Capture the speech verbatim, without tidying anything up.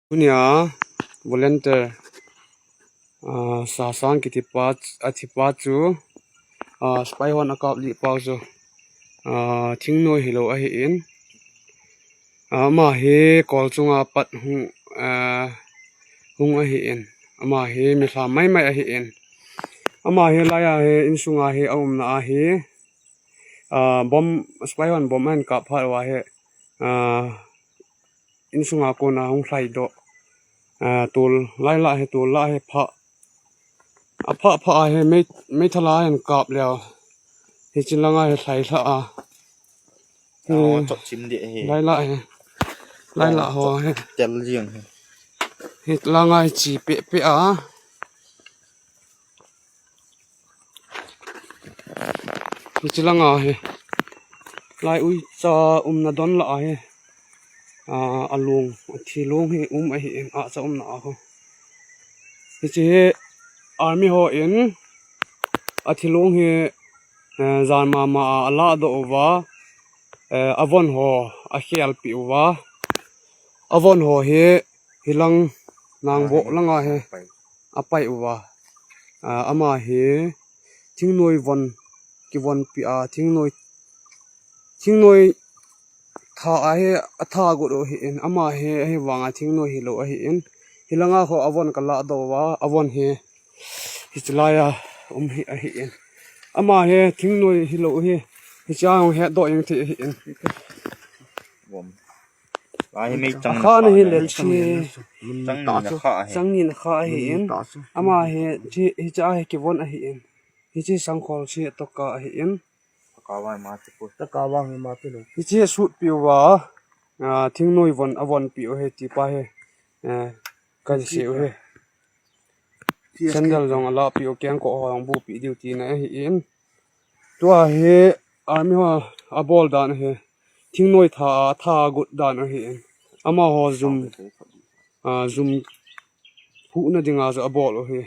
Tunia volunteer, ah, Sasang kitipa, athipa chu, ah, spy hon akap lih pau chu, ah, thingnoi hilou ahin. Ah, ama hi kol chunga pat hung, ah, hung ahin. Ama hi mi lha maimai ahin. Ama hi laia hi insunga hi aumna ahi. Ah, bomb, spy hon bomb ahin kap phat uva hi, ah, insunga kona hung lhaidoh. Ah, tol laila hi, tol la hi pha. Apha pha a hi mei, meithal a hin kap leh. Hichi langa hi lhailha a. Hi, ah, chop chim deh hi. Laila hi. Laila ho hi. Tel jing hi. Hi langa hi chi peh peh a. Hichi langa hi. Lai uicha umna don la a hi. Ah, alung, athi lung hi um ahin, ahcha umna a ho. Hichi hi army hon athi lung hi, eh, jan mama a aladoh uva, eh, avon ho akhelpeh uva. Avon ho hi hilang Nangboh langa hi apai uva. Ah, ama hi thingnoi von, kivonpi a, thingnoi, thingnoi tha ahi, atha got u ahin, ama hi, ahivanga thingnoi hilou ahin. Hilanga ho avon kaladoh uva, avon hi, hichi laia um hi ahin. Ama hi thingnoi hilou hi, hichia hung hetdoh jeng thei ahin. Bom. Lai hi mei chang akha na hi le chi. Chang ni na kha ahi. Chang ni na kha ahin. Ama hi, chi, hichia hi kivon ahin. Hichi sangkhol chi toka ahin. Taka vang ma te ko. Taka vang ma te lo. Hichi sutpeh uva, ah, thingnoi von, avonpeh u hi tipa hi. Eh, kasei u hi. Sandal jong alahpeh u, kengkoh ho jong bupeh diu tina ahin. Tua hi army ho abol dan hi. Thingnoi tha, atha got dan ahin. Amaho jum, ah, jum phuhna dinga chu abol u hi.